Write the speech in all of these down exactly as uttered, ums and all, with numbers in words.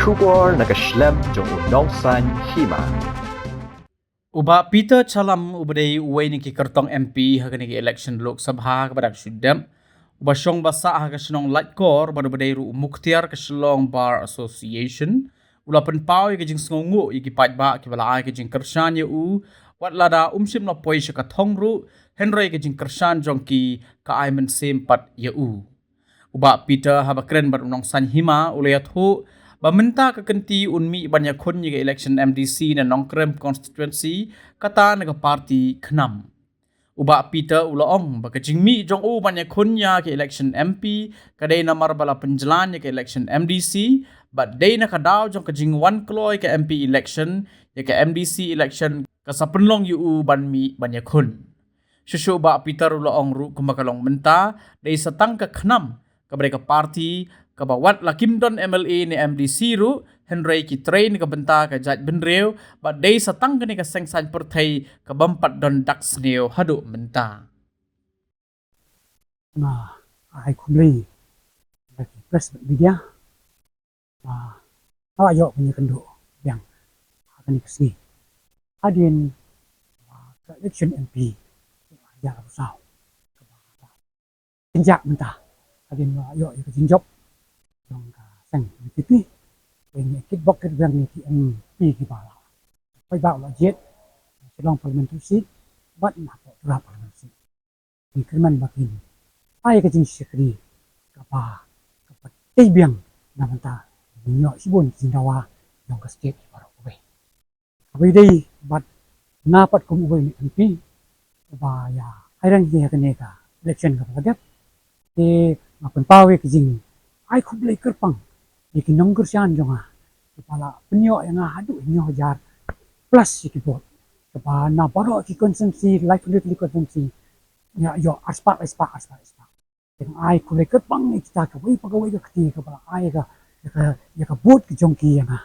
Khubor na ka shlem jong u Nongsaiñ Hima. U Bah Peter Chalam uba dei uwei na ki kyrtong M P ha kane ka election Lok Sabha kaba dang shu dep, uba shong ba sah ha ka shnong Laitkor bad uba dei ruh u Mukhtiar ka Shillong Bar Association, u la pynpaw ïa ka jingsngewnguh ïa ki paidbah kiba la ai ka jingkyrshan ïa u, wat lada um shym la poi sha ka thong ruh, hynrei ka jingkyrshan jong ki ka ai mynsiem pat ïa u. U Bah Peter haba kren bad u Nongsaiñ Hima u la ïathuh ba mynta ka kynti un mih ban ïakhun ïa ka election M D C na Nongkrem constituency kata na ka party KHNAM. U Bah Peter u la ong ba ka jingmih jong u ban ïakhun ïa ka election M P ka dei namar ba la pynjlan ïa ka election M D C, bad dei na ka daw jong ka jingwan kloi ka M P election, ïa ka M D C election ka sa pynlong ïa u ban mih ban ïakhun. Shuh shuh u Bah Peter u la ong ruh kumba ka long mynta, dei sa tang ka KHNAM kaba dei ka party kaba wat la kim don M L A ne M D C ruh, hynrei ki trei na ka bynta ka jaitbynriew, bad dei sa tang kane ka seng saiñ pyrthei kabym pat don dak sniew haduh mynta. Nga ai khublei ïa ki press bad media ba nga la ïoh ban ïakynduh biang ha kane ka sngi hadien ba ka election M P ïa la saw kaba kynjah mynta hadien ba la ïoh ïa ka jingjop jong ka seng B J P. Ïa ngi kit bok kit biang ïa ki M P kiba la paidbah la jied Shillong parliamentary seat bad na Tura parliamentary seat. Ngi kyrmen ba kin ai ka jingshakri kaba kaba tei biang na bynta ngi ïoh shibun ki jingdawa jong ka state baroh kawei. Kaba ïadei bad nga pat kum uwei na M P uba ïa ai rangi ha kane ka election kaba la dep, te nga pynpaw ïa ka jingai khublei kyrpang ïa ki nongkyrshan jong nga kiba la pynïoh ïa nga haduh hynñiew hajar plus ïa ki vote, kaba na baroh ki constituency, lai phew constituency ïa ïoh arspah, arspah, arspah, arspah. Te nga ai khublei kyrpang ïa kita kawei pa kawei ka kti kaba la ai ïa ka, ïa ka, ïa ka vote ka jong ki ïa nga.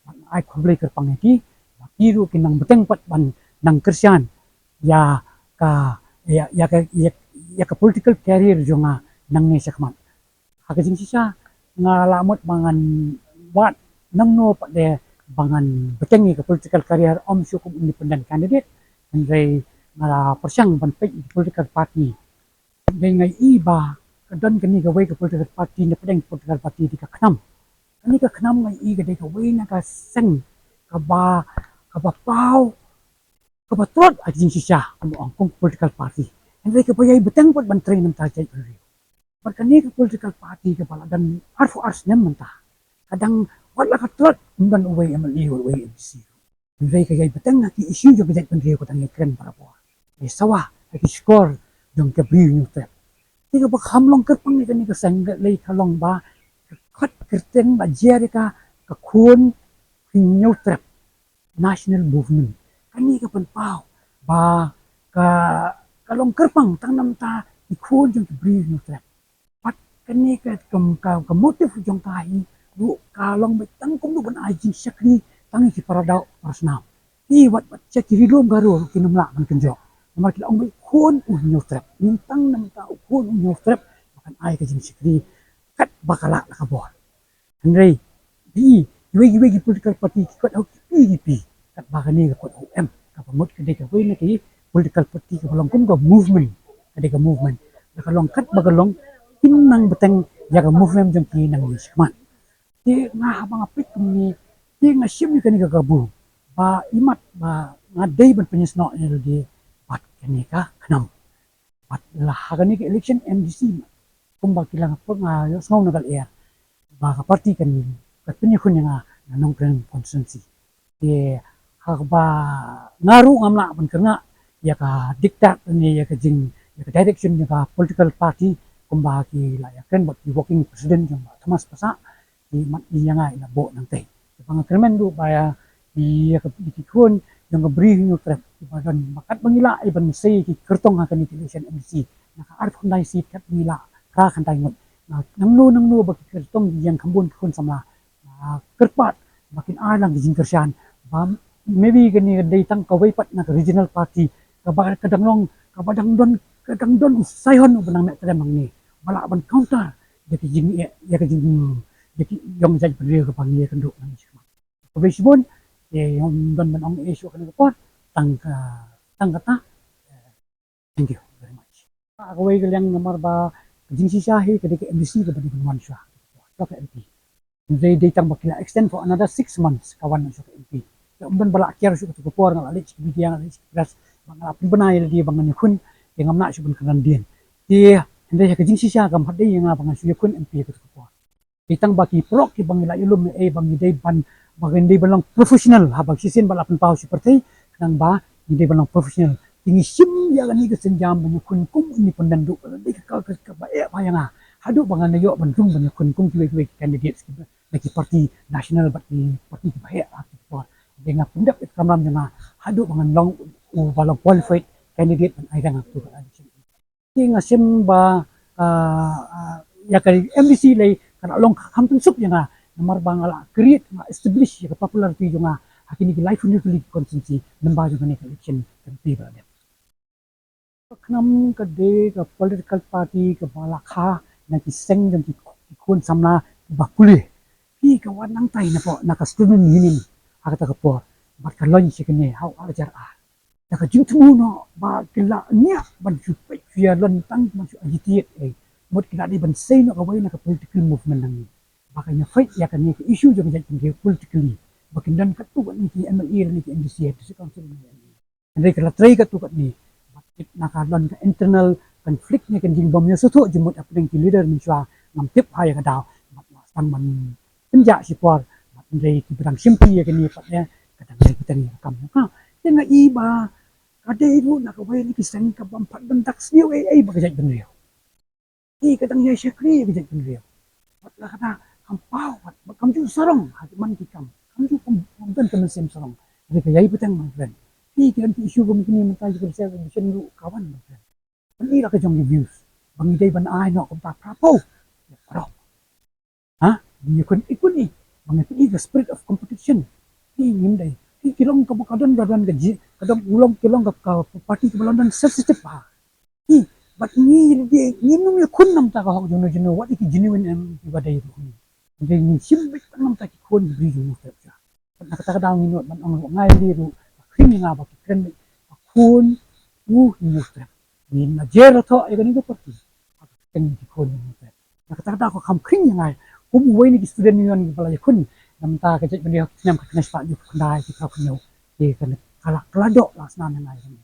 Bad nga ai khublei kyrpang ïa ki ba ki ruh kin nang bteng pat ban nang kyrshan ïa ka, ïa, ïa ka, ïa, ïa ka political career jong nga nangne shakhmat. Ha ka jingshisha nga la mut ba ngan wad nangno pat de ba ngan bteng ïa ka political career, ym shu kum independent candidate, hynrei nga la pyrshang ban peit ïa ka political party. Dei nga i ba ka don kane kawei ka political party, na pdeng political party dei ka KHNAM. Kane ka KHNAM nga i ka dei kawei na ka seng kaba, kaba paw, kaba tlot ha ka jingshisha, kum ong kum political party. Hynrei kaba ïai bteng pat ban trei na ka bynta jaitbynriew. Bad kane ka political party kaba la don arphew ar snem mynta, ka dang wat la ka tlot ym don uwei M L A, uwei M D C. Hynrei ka ïai bteng ha ki issue jong ka jaitbynriew, ka dang ïai kren barabor, ïai sawa ha ki shkor jong ka Bri Hynñiewtrep. Te kaba kham long kyrpang ïa kane ka seng ka lei ka long ba ka khot kyrteng ba jer ïa ka, ka Khun Hynñiewtrep National Movement. Kane ka pynpaw ba ka, ka long kyrpang tang na ka bynta ki khun jong ki Bri Hynñiewtrep. Bad kane ka, ka, ka, ka motive jong ka hi ruh ka long beit tang kumno ban ai jingshakri tang ïa ki para doh para snam. Ki wat, wat sha ki ri lum Garo ruh kin ym lah ban kynjoh. Namar ki la ong ba u Khun u Hynñiewtrep. Ngin tang na ka bynta u Khun u Hynñiewtrep ba kan ai ka jingshakri katba ka lah la ka bor. Hynrei dei iwei, iwei ki political party ki kot ha u P D P, katba kane ka kot ha u M. Kaba mut ka dei kawei na ki political party kaba long kum ka movement, ka dei ka movement. La ka long katba ka long, kin nang bteng ïa ka movement jong ki nangne shakhmat. Te nga haba nga peit kumne, te nga shim ïa kane ka kabu ba imat ba nga dei ban pynïasnoh ïa lade bad kane ka KHNAM. Bad la ha kane ka election M D C, kumba ki la nga pyrkhat, nga ïohsngew na ka lyer ba ka party kan, kan pynïakhun ïa nga na Nongkrem constituency. Te haba nga ruh ngam lah ban kyrngah ïa ka diktat ne ïa ka jing, ïa ka direction ïa ka political party, kumba ki la ïakren bad ki working president jong Bah Thomas Passah, ki mat ïa nga ïa la buh nangtei. Te ba nga kyrmen ruh ba ïa ki, ïa ki khun jong ka Bri Hynñiewtrep kiba don, ba katba ngi lah ïa ban sei ki kyrtong ha kane ka election M D C na ka arphew khyndai seat, katba ngi lah phra khyndai ngut. Nangno nangno ba ki kyrtong ki ïeng khambun ki khun samla, ah, kyrpad ba kin ai lang ki jingkyrshan, ba maybe kane ka dei tang kawei pat na ka regional party kaba ka dang long, kaba dang don, ka dang don u Saihon uba nang meh trem hangne ba lah ban counter ïa ka jing, ïa ka jing, ïa ki ïong jaitbynriew kaba ngi ïakynduh nangne shakhmat. Khublei shibun. Te ym don ban ong ei shuh kane ka por, tang ka, tang kata. Thank you very much. Ka kawei ka liang namar ba ka jingshisha hi ka dei ka M D C kaba dei ban wan shuwa, shuwa ka M P. Hynrei dei tang ba ki la extend for another six months ka wan shuwa ka M P. Te ym don ba la kiar shuh kata ka por, nga la leit sha ki media, nga la leit sha ki press ba nga la pynbna ïa lade ba ngan ïakhun, te ngam lah shuh ban kynran dien. Te hynrei ha ka jingshisha kam pat dei ïa nga ba ngan shu ïakhun M P ha kata ka por. Dei tang ba ki paralok kiba ngi la ïalum ei ba ngi dei ban, ba ngi dei ban long professional, haba shisien ba la pynpaw sha pyrthei, khnang ba ngi dei ban long professional. Te ngi shim ïa kane ka sienjam ban ïakhun kum independent ruh, ka dei ka, ka, ka, kaba eh bha ïa nga. Haduh ba ngan ïoh ban rung ban ïakhun kum kiwei kiwei ki candidates kiba na ki party national bad ki party kiba heh ha ki por. Dei nga pyndep ïa ka kamram jong nga haduh ba ngan long uba long qualified candidate ban ai rang ha ka election. Te nga shem ba, ah, ah, ïa ka M D C lei ka la long kham pynsuk ïa nga, namar ba nga la create, nga establish ïa ka popularity jong nga ha kine ki laiphew tylli ki constituency, namar jong kane ka election ka M P ba la dep. Ka KHNAM ka dei ka political party kaba la kha na ki seng jong ki, ki khun samla kiba pule. Hi ka wan nangtai napoh na ka student union ha kata ka por, bad ka launch ïa kane ha u ar hajar ar. Da ka jingthmu noh ba ki la ngiah ban shu peit shu ïalon tang ban shu agitate ei. Mut ki la dei ban sei noh kawei na ka political movement nangne. Ba kan ïa fight ïa kane ka issue jong ka jaitbynriew politically. Ba kin don katto katne ki M L A lane ki M D C, district council lane M L A. Hynrei ka la trei katto katne. Bad tip na ka don ka internal conflict ne ka jingbym ïasngewthuh jingmut hapdeng ki leader mynshuwa, ngam tip ha ïa ka daw. Bad la sdang ban pynjah shipor, bad hynrei kiba dang shimti ïa kane pat ïa ka dang dei ka tang ïa ka kam ka. Te nga i ba ka dei ruh na kawei na ki seng ka bym pat ban dak sniew ei ei bad ka jaitbynriew. Te ka dang ïa shakri ïa ka jaitbynriew. Bad la ka da kam paw bad, bad kam ju sarong ha ki man ki kam. Kam ju kam, kam don ka mynsiem sarong. Hynrei ka ïai bteng, my friend. Te ki don ki issue kum kine mynta ki ka bseh ka bseh ruh ka wan, my friend. Ban i la ka jong ki views. Ba ngi dei ban ai noh kumta phra phew. Ïa, paralok. Ha? Ngi ïakhun equally. Ba ngi pyni ka spirit of competition. Hi ngim dei. Hi ki long kaba ka don, ka don ka ji, ka don u long, ki long ka, ka party kaba la don sensitive bha. Hi, bad ngi dei, ngim nym ïakhun namar ka hok jongno jongno, wat ki genuine em kiba dei ruh. Ngi dei ngi shim beit tang namar ki khun ki briew jong u Hynñiewtrep sha. Bad na kata ka daw ngi nud ban ong ruh, nga ïa lade ruh ka khring ïa nga ba ki kren beit ba khun u Hynñiewtrep. Ngin la jer la thoh ïa kane ka party. Ba ki kren ki khun u Hynñiewtrep. Na kata ka daw ka kham khring ïa nga kum uwei na ki student union kiba la ïakhun. Namar ka jaitbynriew ha ki snem khatkhyndai spah hynñiewphew khyndai, ki phra hynñiew. Te ka la, ka la doh la snam ïa nga ïa kane.